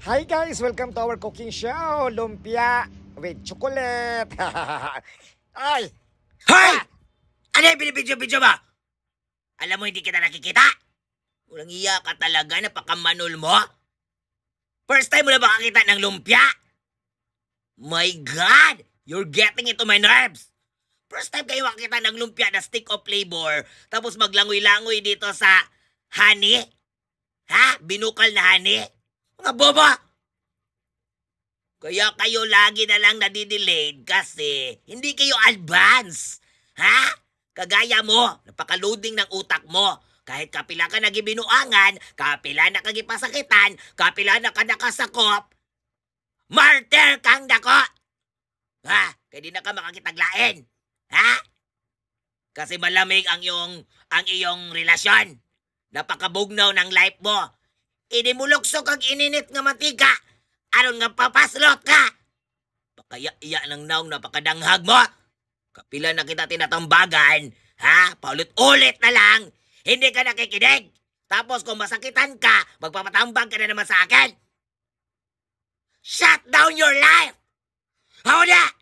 Hi guys! Welcome to our cooking show, Lumpia with chocolate. Ay! Hoy! Ano yung binibidyo-bidyo mo? Alam mo, hindi kita nakikita? Walang iya ka talaga, napakamanol mo. First time mo na ba kakita ng lumpia? My God! You're getting into my nerves! First time kayo makakita ng lumpia na stick of flavor, tapos maglangoy-langoy dito sa honey? Ha? Binukal na honey? Mga bobo! Kaya kayo lagi na lang nadidelayed kasi hindi kayo advance. Ha? Kagaya mo, napaka-loading ng utak mo. Kahit kapila ka nagibinuangan, kapila na kagipasakitan, kapila na ka nakasakop, martyr kang dako! Ha? Kaya di na ka makakitaglain. Ha? Kasi malamig ang iyong relasyon. Napakabugnaw ng life mo. Ini mulukso kag ininit nga mantika. Aron nga papaslot ka. Pakaya iya ng naong, napakadanghag mo. Kapila na kita tinatambagan, ha? Paulit-ulit na lang. Hindi ka nakikinig. Tapos kung masakitan ka, magpapatambag ka na naman sa akin. Shut down your life! How na?